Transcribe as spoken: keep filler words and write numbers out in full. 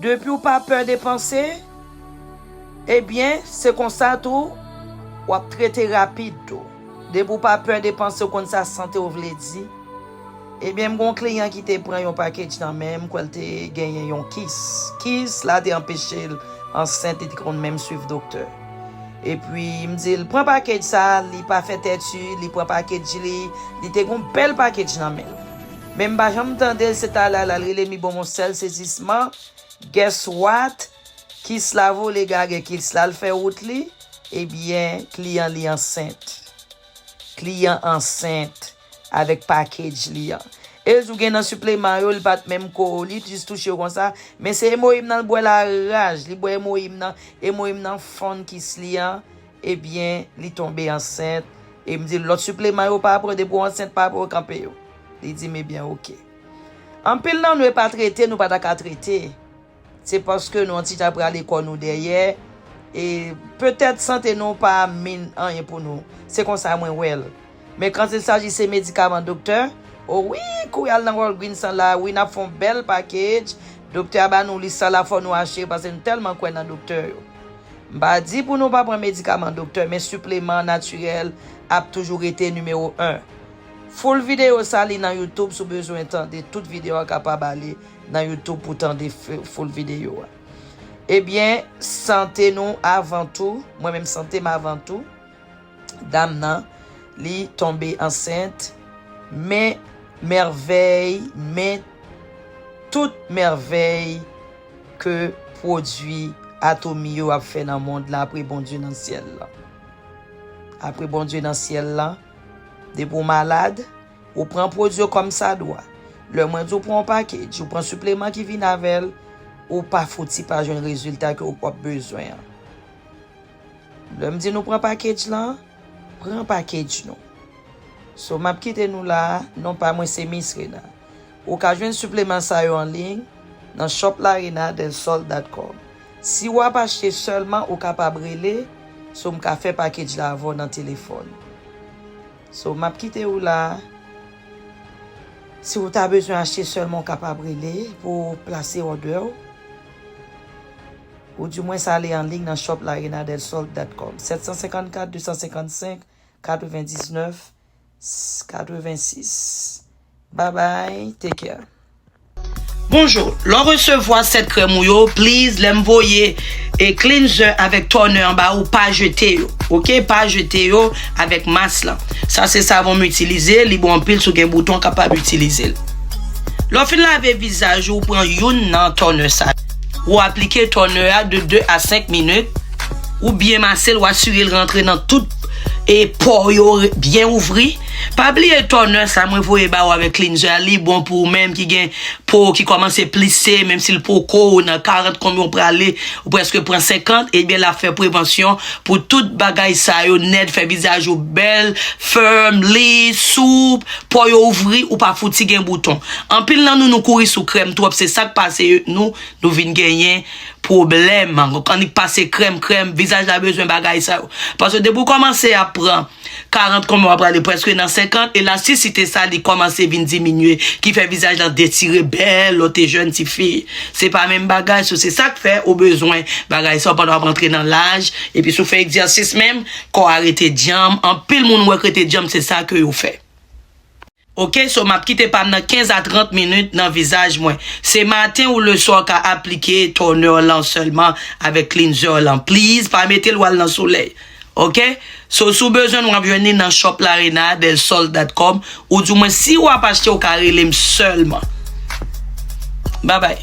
Depi w pa pè depanse, ebyen, se konsa tou, w ap trete rapid tou. Depi w pa pè depanse, w konn sa sante w vle di. Ebyen, m gon kliyan ki te pran yon package nan men m, kwè l te genyen yon kis. Kis la te anpeche l ansent, li te konn menm swiv doktè. Epi, m di l, pran package sa, li pa fè tèti, li pran package li, li te gon bèl package nan men l. Men m pa janm tande l, se talè la, l rele m, li ban m yon sèl sezisman. Guess what? Kis la vole gagè kis la, l fè wout li. Ebyen, kliyan li ansent. Kliyan ansent avèk package li an. E di w gen nan sipleman yo, li pa t menm ko, li jis touche yo konsa. Men se emoyim nan l bwè laraj, li bwè emoyim nan, emoyim nan fonn kis li an. Ebyen, li tonbe ansent. E m di l, lòt sipleman yo pa pran, depi w ansent pa pran, kanpe yo. Li di m, ebyen, oke. Anpil nan nou, e pa trete, nou pa ta ka trete. Se paske nou yon ti jan prale kò nou dèyè, e petèt sante nou pa mean anyen pou nou. Se konsa mwen wè l. Men quand il s'agit se medikaman doktè, o wi, kouri al nan Walgreens an la, wi, n ap fè yon bèl package. Doktè a ba nou lis sa la, fò nou achte, paske nou tèlman kwè nan doktè yo. M pa di pou nou pa pran medikaman doktè, men sipleman natirèl ap toujou rete nimewo en. Full videyo sa, li nan YouTube, si w bezwen tande tout videyo a, w kapab ale nan YouTube pou tande f-, full videyo a. Ebyen, sante nou avan tou, mwen menm sante m avan tou. Dam nan, li tonbe ansent, men mèvèy, men tout mèvèy ke pwodui Atomy yo ap fè nan mond la apre Bondye nan syèl la. Apre Bondye nan syèl la, depi w malad, ou pran pwodui yo kòm sa dwa. Lè mwen di w pran yon package, ou pran sipleman ki vin avè l, ou pa fouti pa jwenn rezilta ke w ap bezwen an. Lè m di nou pran package lan, pran package nou. So, m ap kite nou la, non pa mwen se Miss Rena. Ou ka jwenn sipleman sa yo an liy nan shop larena del sol dot com. Si w ap achte sèlman, ou kapab rele, so m ka fè package la avè w nan telefòn. So, m ap kite ou la. Si w ta bezwen achte sèlman, ou kapab rele pou w plase òdè w. Ou di mwens ale an liy nan shop larena del sol dot com. Sèt san senkannkat, de san senkannsenk, katrevendiznèf, katrevensis. Bye bye, take care. Bonjou, lè w resevwa sèt krèm ou yo, please, lè m voye e cleanser avèk toner anba ou, pa jete yo, oke? Pa jete yo avèk mas lan. Sa se savon m itilize, li bon anpil, si w gen bouton, w kapab itilize l. Lè w fin lave vizaj ou, ou pran youn nan toner sa. Ou aplike toner a de de a senk minit. Ou byen mase l, ou asire l rantre nan tout e po yo re-, byen ouvri. Pa bliye toner sa mwen voye ba ou avèk cleanser a, li bon pou ou menm ki gen po ki kòmanse plise, menm si l poko, ou nan karant konbyen ou prale, ou prèske pran senkant, ebyen l ap fè prevansyon pou tout bagay sa yo nèt, fè vizaj ou bèl, fèm, lis, soup, po yo ouvri, ou pa fouti gen bouton. Anpil nan nou, nou kouri sou krèm twòp, se sa k pase nou, nou vin genyen pwoblèm. Annik pase krèm, krèm, vizaj la bezwen bagay sa yo. Paske depi w kòmanse ap pran karant konbyen w ap prale prèske nan senkant, elastisite sa li kòmanse vin diminye, ki fè vizaj lan detire bèl, lè w te jèn tifi. Se pa menm bagay, so se sa k fè ou bezwen bagay sa yo pandan w ap rantre nan laj, epi si w fè egzèsis menm, kò a rete djanm, anpil moun ou wè k rete djanm, se sa ke yo fè. Oke, so m ap kite pa m nan kenz a trant minit nan vizaj mwen. Se maten ou leswa w ka aplike toner lan sèlman avèk cleanser lan. Please, pa mete l w al nan solèy. Oke? So, si w bezwen l, w ap jwenn li nan shop larena del sol dot com. Ou di mwen si w ap achte, w ka rele m sèlman. Babay.